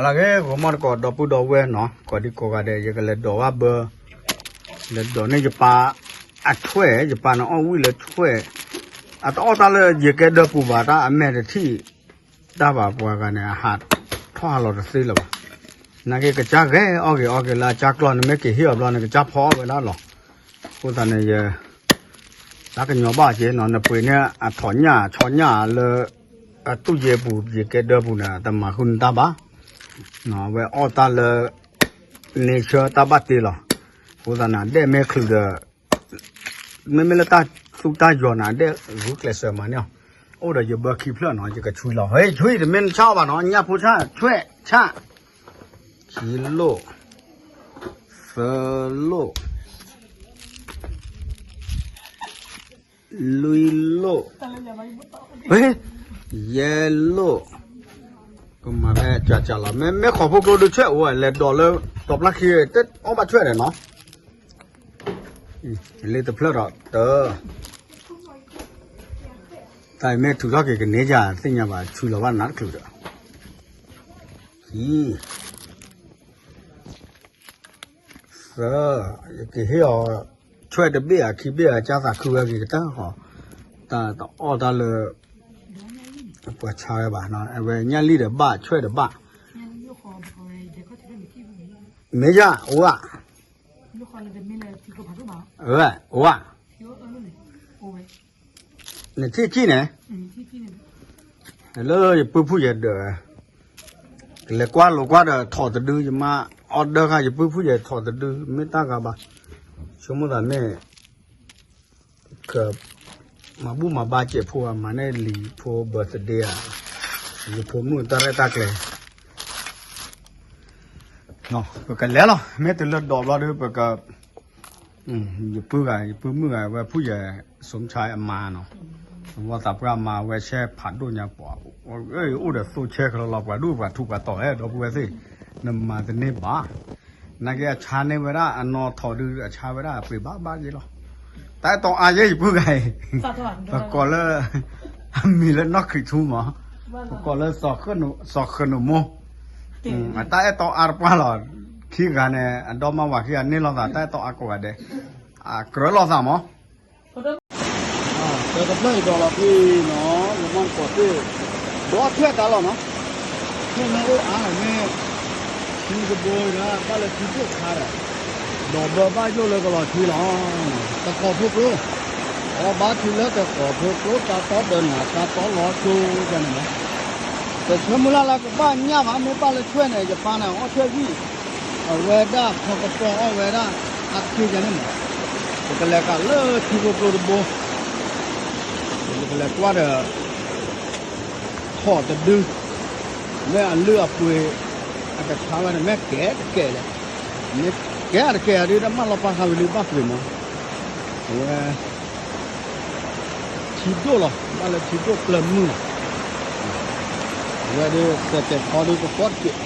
အဂ့ၤ ဂီၤမီၢ်တကိး ဒီပုၢ်ဒီဝဲၢ်နီၤ ကိးဒံကိးဂၤဒဲး ယကလဲၤဒိးဘၣ်ဘၢ လဲၤဒိးန့ၢ်ယပၢ်အဆွဲၣ် ယပၢ်န့ၣ်အီၣ်ဝံၣ်လၢဆွဲၣ် အတအီၣ်တၢ်လၢယကဲဒၢပူၤဘၣ် တၢ်အမဲာ်တထံၣ်တၢ်ဘၣ် ပှၤဂၤန့ၣ် အဟးထီၣ်ဟးလီၤတသ့လၢၤဘၣ်. နာ်က့ကစၢ်ဂဲၤအီၣ်ဂ့ၤအီၣ်က့ၤလၢအကၢ်ကျီၢ်န့ၣ် မ့ၢ်က့ၤဟ့ၣ်အီၤဘျီန့ၣ် ကစၢ်ဖီအီၣ်ဝဲဒၣ်လီၤ. အဃိသတးန့ၣ် ယ တၢ်ကညီၤဘၣ်က့ၤနီၤ နပှ့ၤန့ၢ်အထိးညၣ်ဆီညၣ်လၢ အတူၢ်ယဲပူၤ ယကဲဒၢပူၤန့ၣ် တမၤဃုာ်နတၢ်ဘၣ်. အဝဲအီၣ်တၢ်လၢ nature တၢ်ဘၣ်တ့လီၤ. အဃိသတးန့ၣ် အဒဲၣ်မ့ၢ်ချုးဒီး မ့မ့ၢ်လၢတၢ်သူတၢ်ယီၤန့ၣ် အဒဲၣ်ဂုာ်ကျဲးစၢးမၤန့ၢ်အီၤ. အိၣ်ဒီးယဘၢခံဖျၢၣ်နီၤ ယကဆွံလီၤ ဟဲဆွံတမ့ၢ်နဆၣ်အီၣ်ဘၣ်နီၤ ညၣ်ဖိဆၣ်ဆွဲၣ်ဆၣ် ခံလိၣ် သၢလိၣ် လွံၢ်လိၣ် ယဲၢ်လိၣ် ကမၤဖဲကၠးကၠးလီၤ မ့မ့ၢ်ဃီၤဖိကျိဒုးဆွဲၣ်အိၣ်ဝဲ လဲၤဒိးလၢ တီၤပျၢ်ခံ တအီၣ်ဘၣ်ဆွဲၣ်ဒီးနီၤ လ့တဖျၢၣ်ဒီးတၢ တၢ်အံၤမ့ၢ်ထုးထီၣ်က့ၤကန့ၢ်ယၤသ့ၣ်ညါဘၣ် ဆွံလီၤဘၣ်နးတချုးဒီး ခံ သၢ ယကဟ့ၣ်အီၤ ဆွဲၣ်တဘ့ၣ်ဧါခံဘ့ၣ်ဧါ ကၢ်သးခုဝဲက့ၤကတၢၢ်ဃီ တၢ်တအီၣ်တၢ်လၢ ပှၤဆါဝဲဘၣ် အဝဲညၣ်လံၣ်ဒီးဘၣ် ဆွဲၣ်ဒီးဘၣ် မ့ၢ်ယၤအိၣ်ဧါ အိၣ်ဧါ နထံၣ်ကံၣ်န့ၣ် လၢယပုၢ်ဖုၣ်ယဲဒၢး ကလဲၤကွၢ်လိာ်ကွၢ်ဒီးထိးတဒု ယမါအီၣ်ဒၢခါ ယပုၢ်ဖုၣ်ယဲထိးတဒု မ့ၢ်တၢ်ဂၤဘၣ် ဆိကမိၣ်သးမ့ၢ် က မၤဘူၣ်မၤဘါစဲးဖိ မၤန့ၢ်လံၤဖိ birthday ဧါ ယဖိမုၣ်တၢ်ရဲၣ်တၢ်ကျဲၤ ပကလဲၤလီၤ မ့ၢ်တုၤလၢဒိးဘျီဒီး ပက ယပုၢ်ဂၤ ယပုၢ်မုၣ်ဂၤ ဝဲဖုၣ်ယဲ စိမဆါအမါနီၤ ဝဲသးပှၢ်မါဝဲဆဲးဖးဒိၣ်ညါပှၤ အိၣ်ဒီးသိဆဲးကလီလီၤ ပှၤဒိၣ်ပှၤထူးပှၤတီၤဟဲ ဒီပုၢ်ဝဲၢ်သ့ၣ် နမၤတန့ၢ်ဘၣ် နာ်က့အဆါန့ၢ်ဝဲဒၣ် အနီၢ်ထိးဒု အဆါဝဲဒၣ် ပှ့ၤဘၣ်ဘၣ်က့ၤလီၤ တၢ်အဲၣ်တီအါယဲ ယပုၢ်ဂၤအံၤ ပကိးလၢ အမံၤလၢနီၢ်ခရံာ်ထူမး ပကိးလၢ စီၤဃနိမိ တၢ်အဲၣ်တီအါတပှၢ်လီၤ ခံဂၤန့ၣ် အဒီမါဝၤခံဂၤန့ၢ်လိာ်သး တၢ်အဲၣ်တီအါကိးဂၤဒဲး အကြၢးလိာ်သးမး တၢ်တဖျၢၣ်အံၤဒိးလီၤဖဲနီၤ ယမီၢ်ကီးသ့ၣ် ဒီးထွဲတၢ်လီၤနီၤ ထွဲမ့ၢ်အိၣ်အါလီၤမ့ၢ် ထံကဘိဒီး ဘၣ်လၢထံကျိခါဒီး ဒီးဘၢဘၣ်ယိၣ်လၢကလီၤထံလီၤ တဃီၤဖိကျိ အီၣ်ဘၣ်ထံလၢတဃီၤဖိကျိ တၢ်တီဒီးနၤ တၢ်တီလီၤဆိကန့ၣ်မး တဆၢမုၢ်လၢ်လၢကဘၣ်ညၣ်ဘၣ် မ့ၢ်ဘၣ်လၢဆွဲၣ်န့ၣ် ယပၢ်န့ၣ် အီၣ်ဆွဲၣ်ဝံၣ် အဝဲဒၣ်ခီကပီၤအီၣ်ဝဲဒၣ် အါတက့ၢ်န့ၣ်မး ပကလဲၤကးလၢထံဖိကျိတဘိ ပကလဲၤကွၢ်ဒီး ထိးတဒု မ့ၢ်အလုၢ်အပှ့ၤ အကဆါဝဲန့ၣ် မ့ၢ်ကဲတကဲလဲၣ် မ့ၢ်ကဲအတကဲအဒု တၢ်မၢလီၤပာ်ဃာ်ဝံၤလံဘၣ်ပှ့ၤမး အဝဲ ထံဒိၣ်လီၤ ဘၣ်လၢထံဒိၣ်ကျၢၢ်မုၢ်လီၤ အဝဲဒုး စဲးတဲာ်ခီဒုးကကွၢ်တက့ၢ်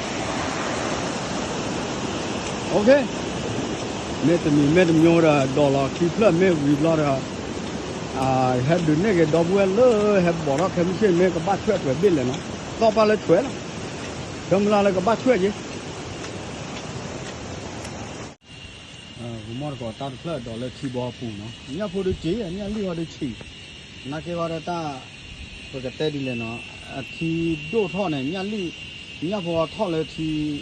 OK မ့ၢ်တမံၤမ့ၢ်တမံၤဒီး ဒိးလီၤခံဖျၢၣ်မ့ၢ်ဝံၤဘျီဒီး ဟဲဒုးနဲၣ်က့ၤဒီပုၢ်ဝဲၢ်လၢဟဲဘီၣ်ထီၣ်ခဲမုၢ်ဆ့ၣ်မ့ၢ်ကဘၣ်ဆွဲၣ်ပှဲၤဘ့ၣ်လဲၣ်နီၤ သီၣ်ပၢ်လၢဆွဲၣ်လီၤ ဆၢမုၢ်လၢ်လၢကဘၣ်ဆွဲၣ်က့ၤ ဂီၤမီၢ်တကိးတၢ်တဖျၢၣ်ဒိးလၢထံဘီပူၤနီၤ ညၣ်ဖိဒုးစံၣ် ညၣ်လံၣ်ဟီဒုးဆံး နာ်က့ဟီဒီးတၢ် ပကတဲဒ်လဲၣ်နီၤ အထံဒိၣ်ထီၣ်န့ၣ် ညၣ်လံၣ် ညၣ်ဖိထီၣ်လၢထံ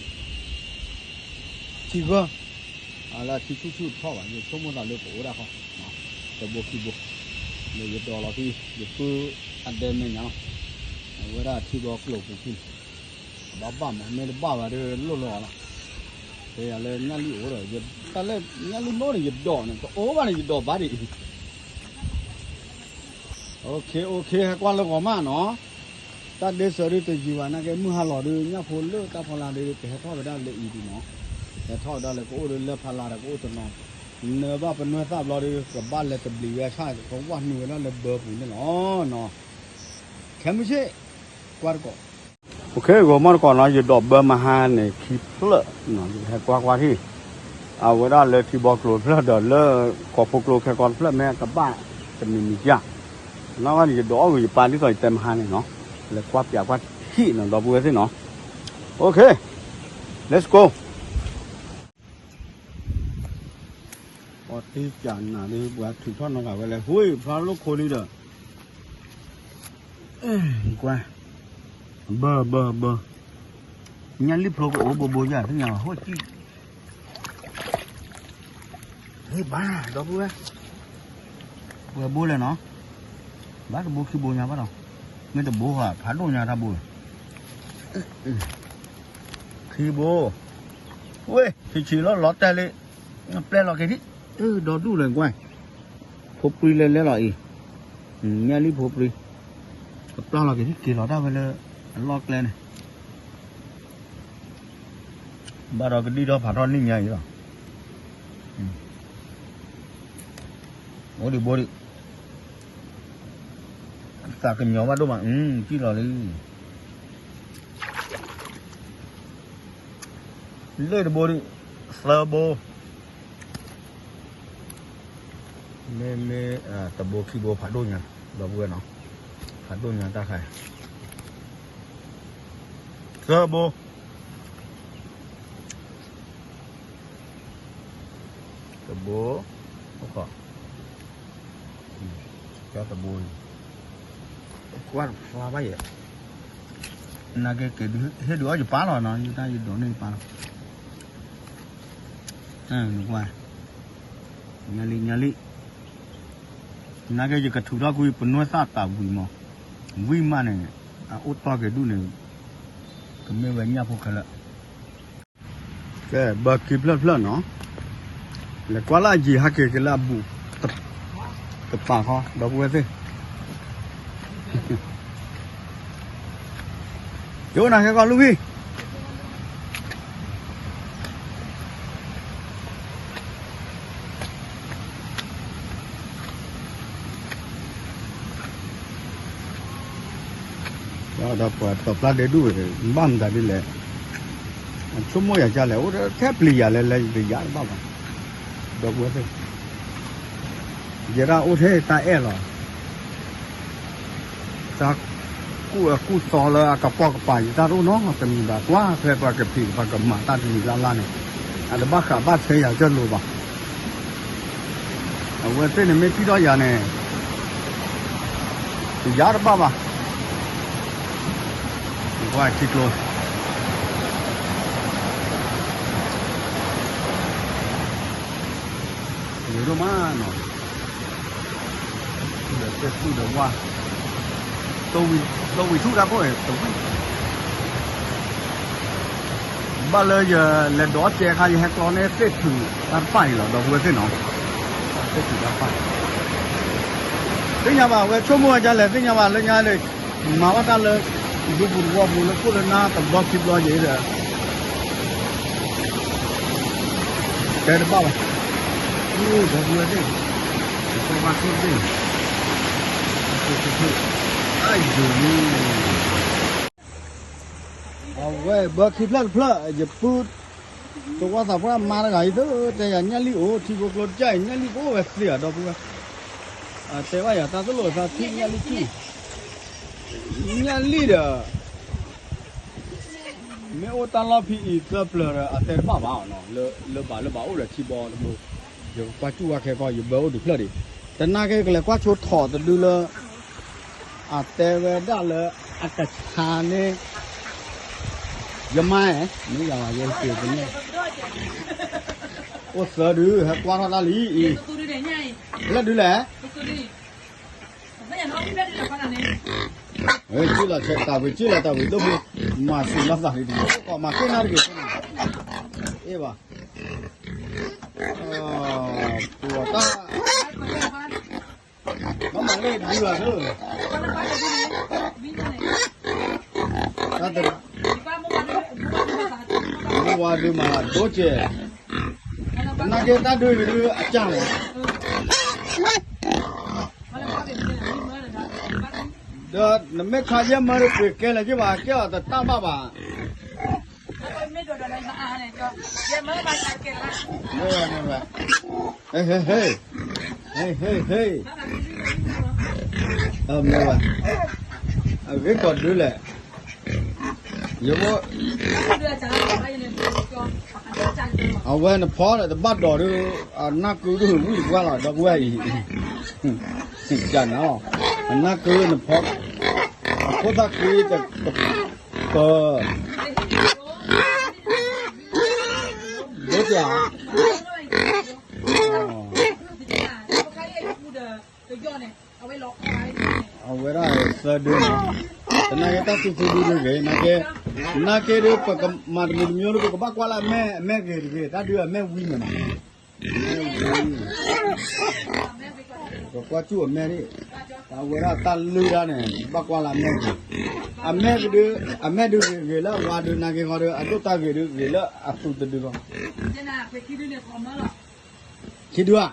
ထံဂၢၢ် လၢအထံဆူၣ်ဆူၣ်တထီၣ်ဘၣ် ယဆိကမိၣ်သးလၢပအိၣ်ဒၣ်ဃီ တဘိခံဘိ လၢယဒိးလီၤဖဲ ယပုၢ်အဒဲမဲာ်ညါလီၤ အဝဲဒၣ်ထံဘီကျိၤပူၤဖဲန့ၣ် ဘၣ်ဘၣ်မး မ့ၢ်တဘၣ်ဘၣ်ဒီးလိၣ်လီၤလီၤ တဲယၤလၢညၣ်လံၣ်အိၣ်ဒီး တၢ်လၢညၣ်လံၣ်မ့ၢ်န့ၣ် ယဒိးန့ၣ် တအိၣ်ဘၣ်န့ၣ် ယဒိးဘၣ်ဒံး OK OK ဟဲကွၢ်လၢဂီၤမးနီၤ တၢ်ဒ့စၢၤဒုးတယံၤဘၣ် နာ်က့မုၢ်ဟါလီၤဒုး ညၣ်ဖိလၢတၢ်ဖီလာ်ဒုး ကဟဲထီၣ်ဝဲဒၣ်လၢအံၤဒုးနီၤ ဟဲထီၣ်ဝဲဒၣ်လၢကအိၣ်ဒီးလၢဖီလာ်ဒီးကအိၣ်တနီၤ နၢဘၣ်ပနွဲၢ်သၣ်ဘျီဒုး ကဘၣ်လဲၤတဘျံးဝဲဆၣ် ကဝၢ်နုာ်ဝဲဒၣ်လၢဘၢပူၤန့ၣ်လီၤနီၤ ခဲမုၢ်ဆ့ၣ် ကွၢ်တကိး OK ဂီၤမီၢ်တကိးနီၤ ယဒိးဘၢမဟါန့ၣ် ခံဖျၢၣ်နီၤ ယကဟဲကွၢ်ကွၢ်ထံၣ် အဝဲဒၣ်လၢထံဘီကျိၤတဖျၢၣ်ဒီးလၢ ဃီၤဖိကျိခဲကီတဖျၢၣ် မ့ၢ်ကဘၣ်တမံၤမံၤကၢ် နီၢ်ဂၤန့ၣ် ယဒိးအီၣ်ဂ့ၤယပၢ်ဒ်သိးယတဲမဟါန့ၣ်နီၤ လဲၤကွၢ်ပၠးကွၢ်ထံၣ်နီၤ ဒီပုၢ်ဝဲၢ်သ့ၣ်နီၤ OK Let's go. ပှၤတ့ကနၤဒီး ပှၤထုးထီၣ်နီတဂၤဝဲလဲၣ်, ဟူဖျါလိၣ်ခိလံဒီး, ကွၢ်, ဘၢဘၢဘၢ, ညၣ်လံၣ်ဖျိကအိၣ်ဘိဘိယၤ သ့ၣ်ညါဘၣ် ဟိၣ်ကံၣ်, ဟ့ၣ်ဘၣ်ဒီပုၢ်ဝဲၢ်, ပှဲၤဘိလဲၣ်နီၤ, ဘၣ်တဘိခံဘိညါဘၣ်ဒီး, မ့ၢ်တဘိဃီ ဖးဒိၣ်ညါတၢ်ဘိလီၤ. ခံဘိ, ဝ့ၢ် ဆံးဆံးလီၤ လီၤတဲာ်လံ, ပျဲလီၤက့ၤထံၣ်, ဒီဒူၣ်လၢကွၢ်, ဖိပြံလဲၤလဲၤလီၤအံၤ, ညၣ်လံၣ်ဖိပြံ, ကပျၢ်လီၤက့ၤထံၣ် က့ၤလီၤတၢ်ဝဲလၢ အလီၢ်ကျဲန့ၣ်, ဘၣ်ဒီးကဒံၣ်ထီၣ်ဖးထီၣ်နံၣ်ညါအံၤလီၤ. အိၣ်ဒံးဘိဒံး, သးကညီၤဘၣ်ဒိၣ်မး, ကံၣ်လီၤလံ. လၢတဘိဒံး, သၢဘိ, မ့မ့ၢ်တဘိခံဘိဖးဒိၣ်ညါ, ဒီပုၢ်ဝဲၢ်နီၤ, ဖးဒိၣ်ညါတၢ်ခါ, သၢဘိ တဘိ, အိၣ်ခိး, ကတဘိ, ကွၢ်တဖျါဘၣ်ယဲ, နာ်က့က့ၤဒုး ဟ့ၣ်ဒုးအီၣ်ယပၢ်လီၤနီၤ, ယတၢ်ယဒိးန့ၢ်ယပၢ်လီၤ, နကွၢ်, ညါလံ ညါလံ, နာ်က့ယကထုးထီၣ်ကွံာ် ပနွဲၢ်သၣ်တၢ်ဝံၤမး, ဝံၤမးန့ၣ်, အအိၣ်တီၢ်က့ၤဒူၣ်န့ၣ်, ကမ့ၢ်ဝဲညၣ်ဖိခဲလၢာ် ကဲ ဘၢခံဖျၢၣ်တဖျၢၣ်နီၤ, လဲၤကွၢ်လၢအယံၤဟးက့ၤက့ၤလၢအဘူး, တပာ်ခီ ဒီပုၢ်ဝဲၢ်သ့ၣ်, ယအိၣ်နၤခဲကီၢ်လူၢ်ဖံ ဒီးပှၤတီၤဖျါဒဲဒူၣ်ဝဲ ဘၣ်မတၤဒ်လဲၣ်, ဆိကမိၣ်ယၤကလဲၣ်, အိၣ်ထဲပျံၤယၤလဲၣ်လဲၣ် ယတယါတဘၣ်ဘၣ်, ဒီပုၢ်ဝဲၢ်သ့ၣ်, ယဲဒၣ်အိၣ်ထဲတၢ်အဲၣ်လီၤ, တၢ်ကူၣ်အကူၣ်သီလၢအကပိာ်ကပၤ ယတၢ်တအိၣ်နီတမံၤဘၣ်, ကွၢ်ဖဲပှၤကဖံးပှၤကမၤတၢ်တမံၤလၢ်လၢ်န့ၣ်, အတဘၣ်ဃးဘၣ်ထွဲယၤကၢၢ်လိၤဘၣ်. အဝဲသ့ၣ်န့ၣ်မ့ၢ်ထံၣ်ထီၣ်ယၤန့ၣ်, တယါတဘၣ်ဘၣ်, ပှၤထံကျိ, ယိၤဒိၣ်မးနီၤ, ဒီးတဲသူၣ်ဒီးဝါ, တဝံၤထူၣ်တၢ်ဖိၣ်တဝံၤ ဘၣ်လၢယလဲၤဒိးစဲးအခါ ယဟဲကျီန့ၣ် သ့ၣ်ထုးတၢ်တဖၣ်အံၤလီၤ ဒီပုၢ်ဝဲၢ်သ့ၣ်နီၤ, သ့ၣ်ထုးတၢ်တဖၣ်, သ့ၣ်ညါဘၣ် အဝဲဆိကမိၣ်ဝဲဒ်လဲၣ် သ့ၣ်ညါဘၣ်လၢညါ, မၤဘၣ်တၢ်လၢ ဒူပူၤသဝီပူၤလၢခိၣ်လၢနၢ်တဘျီခံဘျီယံၤဒီး တဲတဘၣ်ဘၣ်, ဒီပုၢ်ဝဲၢ်သ့ၣ်, အယိၤန့ၣ် အဝဲဘၢခံဖျၢၣ်တဖျၢၣ် ယပုၢ် သဝီသးပှၢ်မါတဂၤအံၤ တဲယၤညၣ်လံၣ်အိၣ် ထံဖိကျိတကၢ်အံၤ ညၣ်လံၣ်ကအိၣ်ဝဲသ့ဧါ ဒီပုၢ်ဝဲၢ်, တဲဘၣ်ယၤတၢ်သိၣ်လိာ်သးထံၣ်ညၣ်လံၣ်ထံၣ်, ညၣ်လံၣ်ဒီး မ့ၢ်အိၣ်တၢ်လီၢ်ဖံအံၤသၢပျၢၤဒီး အတဲတဘၣ်ဘၣ်နီၤ, လၢဘၣ်လၢဘၣ်အိၣ်ဒီးထံဘီတဘိ, ယကကွၢ်စူၣ်ဝဲခဲကီၢ် ယဘၢအိၣ်တဖျၢၣ်ဒံး, တနာ်က့ကလဲၤကွၢ်ဆိထီၣ်တဒုလၢ အတဲဝဲဒၣ်လၢအကဆါန့ၣ်, ယမါ, မ့ၢ်ယၤဘၣ် ယက့ၤတန့ၢ်, အိၣ်သၢဒု ဟဲကွၢ်ထီၣ်တၢ်လံအံၤ, လၢဒုလဲၣ် ကၠံၣ်လီၤဆဲးတၢ်ဝံၤ ကၠံၣ်လီၤတၢ်ဝံၤ ဒိၣ်ဖု, မၤစူၤလီၤသးလံတက့ၢ် ကီးမၤက့ၢ်နၢ်တက့ၢ်, အ့ၣ်ဘၣ်, ပှၤတၢ်, မၤလၢဒုလီၤဒု, တၢ်တ, မိၢ်ဝါဒုမၤလၢဒိကဲ, နာ်က့တၢ်ဒုဒုအကၢ်လီၤ ဒီးနမ့ၢ်ခါယဲၢ်မၢတပှ့ၤကဲလၢၤက့ၤဘၣ် ကဲအီၤတတၢ်ဘၣ်ဘၣ်, မ့ၢ်ဝဲ, မ့ၢ်ဝဲ, ဟ့, ဟ့, ဟ့, ဟ့, ဟ့, ဟ့, မ့ၢ်ဝဲ, အဂ့ၤကီၢ်ဒုလဲၣ်, ယဘိ, အဝဲနဖီဒီးတဘၣ်ဒိးဒီး အနၢ်ကုဒိၣ်ဝံၣ်တပှၢ်လီၤ ဒီပုၢ်ဝဲၢ်အံၤ, ကနၤလီၤ, အနၢ်ကုနဖီ, အခိၣ်သၣ်ဃံတကပၤ, ဒိၣ်တၢ်, အဝဲဒၣ်သၢဒုနီၤ, တနာ်က့တၢ်သူသူဒုဒုဂ့ၤ, နာ်က့, နာ်က့ဒု ပကမၤတမံၤတမံၤဒု ပကဘၣ်ကွၢ်လၢအမဲာ်, အမဲာ်ဂ့ၤတဂ့ၤ, တၢ်ဒုအမဲာ်ဝံၤမ့ၢ်နီၤ, အမဲာ်ဝံၤ, ပကွၢ်စူၣ်အမဲာ်န့ၣ်, အဝဲဒၣ်တၢ်လုၢ်တၢ်န့ၣ် ဘၣ်ကွၢ်လၢအမဲာ်ဂ့ၤ, အမဲာ်ကဒု, အမဲာ်ဒုဂ့ၤဂ့ၤလၢအဝါဒု နာ်က့ဃီဒု အဒိၣ်တၢ်ဂ့ၤဒုဂ့ၤလၢအသူတဒုလီၤ. ခံဒုဧါ,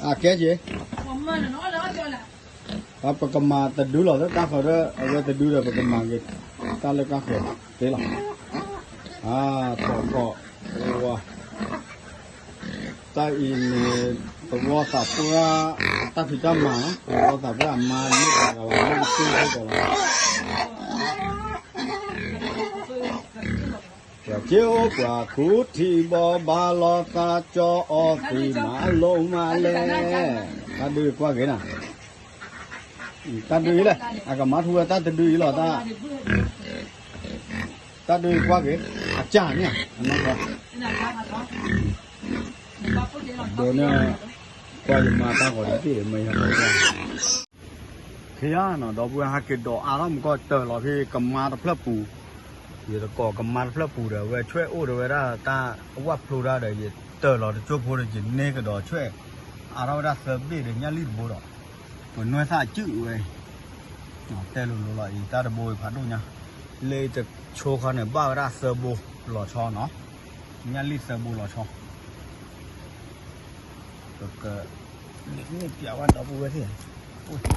အကဲက့ၤ, ပကမၤတဒုလီၤ တၢ်ဃီဒီး အဝဲတဒုဒီး ပကမၤက့ၤ တၢ်လၢတၢ်ဃီသ့လီၤ. အ, ပကီၢ်, ဝါ, တၢ်အံၤန့ၣ် သဝီသးပှၢ်, တၢ်ဖံးတၢ်မၤ, သဝီသးပှၢ်မၤမ့ၢ်တဂၤဘၣ် မ့ၢ်တက့ၢ်လီၤ. ပှၤက့အိၣ်ပှၤခူထံဘီ ဘၣ်လီၤသးကၠီအီသံးမၤလိမၤလဲၣ်, တၢ်ဒုးကွၢ်က့ၤနၤ, တၢ်ဒုးအံၤလဲၣ်, အကမၤထူဝဲတၢ်တဒုအံၤလီၤ, တၢ်, တၢ်ဒုးကွၢ်က့ၤ, အကၢ်န့ၣ်, အနီၢ်ကီၢ်, ဒိးန့ၢ်, ကွၢ်ယမၤတၢ်ဂီၤတဘ့ၣ်မ့ၢ်ယၤလီၤ. ခ့ယါနီၤ ဒီပုၢ်ဝဲၢ် ဟဲက့ၤဒိးအါထီၣ်မူကီၢ်တၢၢ်လီၤဖဲကမါတဖျၢၣ်ပူၤ, ယတကိးကမါတဖျၢၣ်ပူၤဒီး အဝဲဆွဲၣ်အိၣ်ဒီးဝဲဒၣ်တၢ်အဝၣ်ဖျိတၢ်ဒီး ယတၢၢ်လီၤတကၠိဖိဒီး ယန့ၢ်ကဒီးဆွဲၣ် အါထီၣ်ဝဲဒၣ်သၢဘ့ၣ်ဒီးညၣ်လံၣ်တဘိဒီး ပနွဲၣ်သၣ်အစုၣ်ဝဲ, တဲလိၤလိၤလီၤအံၤ တၢ်တဘိအံၤဖးဒိၣ်ညါ, လၢတဆိခီန့ၣ် ဘၣ်ဝဲဒၣ်သၢဘိလီၤဆီနီၤ, ညၣ်လံၣ်သၢဘိလီၤဆီ ပက, န့ၣ်ပျးဝဲဒီပုၢ်ဝဲၢ်သ့ၣ်, လီ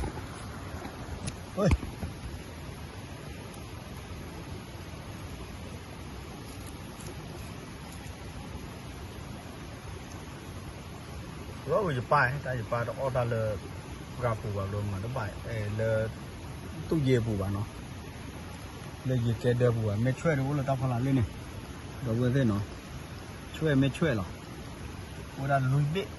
ၤဝဲယပၢ် တၢ်ယပၢ်တအီၣ်တၢ်လၢ ပှၢ်ပူၤဘၣ် လၢမၤတဘၣ်လၢ သူၣ်ယ့ၢ်ပူၤဘၣ်နီၤ, လၢယကဲဒၢပူၤဘၣ် မ့ၢ်ဆွဲၣ်ဒုအိၣ်လၢတၢ်ဖီလာ်လၢန့ၣ်, ဒီပုၢ်ဝဲၢ်သ့ၣ်နီၤ, ဆွဲၣ်မ့ၢ်ဆွဲၣ်လီၤ, အိၣ်ဝဲဒၣ်လွံၢ်ဘ့ၣ်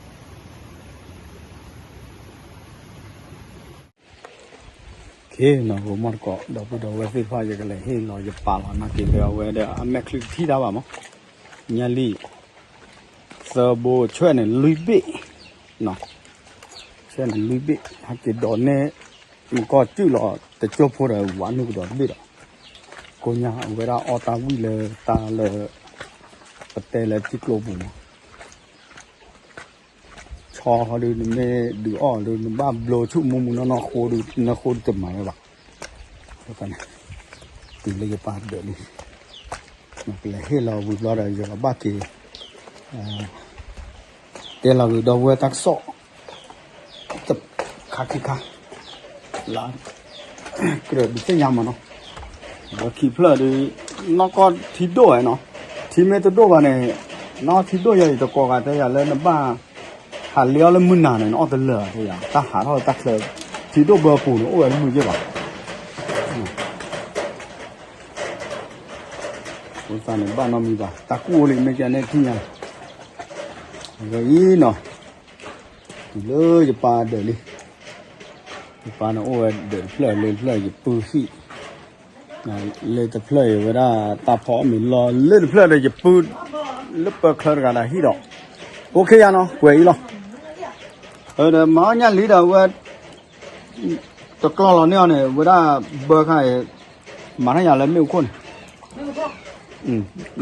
ခ့နီၤ ဂိၤမီၢ်တကိး ဒီပုၢ်ဒီဝဲၢ်သ့ၣ်တဖၣ် ယကလဲၤဟ့ၣ်လီၤယပၢ်လီၤ နာ်က့ၤလၢအဝဲဒီးအမဲာ်ချံတထံၣ်တၢ်ဘၣ်မး, ညၣ်လံၣ် သၢဘိဆွဲၣ်န့ၣ်လွံၢ်ဘ့ၣ်, ဆွဲၣ်န့ၣ်လွံၢ်ဘ့ၣ် ဟဲက့ၤဒိးန့ၢ် မူကီၢ်စုၣ်လီၤ တကၠိဖိဒီးဝးနုာ်ကဒီးတဘ့ၣ်ဒီး, ကိညါအဝဲဒၣ်အီၣ်တၢ်ဝံၣ်လၢတၢ်လၢ ပတဲလၢထံကျိပူၤမး ဆီဟီဒုး နမ့ၢ်ဒုးအီၣ်ဒုး နဘၣ်ဘျိဆူၣ်မူမူနီၢ်နီၢ်ဃိဒုး နဃိဒုးတမၤဝဲဘၣ်, န့ၣ် တုၤလၢယပၢ်ဒၢးလံ, ပလဲၤဟ့ၣ်လီၤဝံၤဘျီဒီး ယကဘၣ်က့ၤ တဲလီၤက့ၤဒီပုၢ်ဝဲၢ်တၢ်ကစီၣ် တခါခံခါ လၢ ကြၢးဒုးသ့ၣ်ညါမးနီၤ, ဒီးခံဖျၢၣ်ဒုး နီၢ်ကီၢ်ထံဒိၣ်ဝဲနီၤ, ထံမ့ၢ်တဒိၣ်ဘၣ်န့ၣ် နီၢ်ထံဒိၣ်ယၤ ယတကိးဂၤတဲယၤလၢနဘၣ် ဟးလ့အီၣ်လၢမုၢ်နၤန့ၣ် နအီၣ်တလၢာ်တဲယၤ တၢ်ဟးထီၣ်တၢ်ချၢ ထံဒိၣ်ဘၢပူၤန့ၣ် အိၣ်ဝဲတမုာ်ယဲၢ်ဘၣ် အဃိသတးန့ၣ် ဘၣ်နီတမံၤဘၣ် တၢ်ကူၣ်အိၣ်လံ မ့ၢ်ကန့ၣ်ထံၣ်ညါ အဂ့ၢ်အံၤနီၤ တုၤလၢယပၢ်ဒၢးလံ ယပၢ်န့ၣ်အိၣ်ဝဲဒၢးတဖျၢၣ်လၢတဖျၢၣ်ယပုၢ်ဟံၣ် လၢတဖျၢၣ်အံၤဝဲဒၣ်တၢ်ဖီအီၣ်မ့ၤလီၤလၢတဖျၢၣ်ဒီးယပုၢ် လၢပၢၤချၢတဂၤဒီးဟံၣ်ဒီး အိၣ်ခ့ယါနီၤ ကွဲးအံၤလီၤ ဒီးမၤအီၣ်ညၣ်လံဒီးဝဲ တကျီၢ်လီၤန့ၢ်အီၤန့ၣ် ဝဲဒၣ်ဘၢခါအံၤ မၤထါယၤလၢမ့ၣ်အူခိၣ်န့ၣ်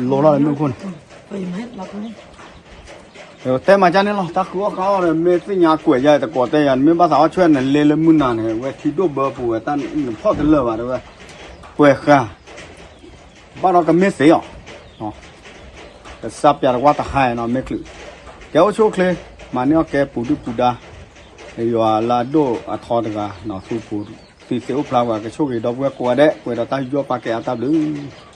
လိၤထီၣ်လၢမ့ၣ်အူခိၣ်န့ၣ် တဲမၤကၢ်န့ၣ်လီၤ တၢ်ဃုအီၣ်ဃုအီၣ်ဒီး မ့ၢ်သ့ၣ်ညါကွဲးယၤတကိးတဲယၤ မ့ၢ်ဘၣ်သးအီၣ်ဆွဲၣ်န့ၣ် လ့လၢမုၢ်နၤန့ၣ် ဝဲထံဒိၣ်ဘၢပူၤဝဲတၢ်နဖီၣ်တလၢာ်ဘၣ်တဲဝဲ ပှဲၤဃာ် ဘၣ်ဒီးကမ့ၢ်သ့အီၤ ကစၢ်ပျးတကွၢ်တဟါနီၤ မ့ၢ်ချုး ကဲအိၣ်ဆူၣ်အိၣ်ချ့ မၤန့ၢ်အီၣ်ကဲပူၤဒုၣ်ပူၤဒါ ယွၤလၢအဒိၣ်အထီတဂၤ သူၣ်ပူၤသံသ့အိၣ်ဖျါဝဲ ကဆိၣ်ဂ့ၤဒီပုၢ်ဝဲၢ်ကိးဂၤဒဲး ပှဲၤဒီးတၢ်ယူးယီၣ်ပာ်ကဲအါတၢ်ဘျုး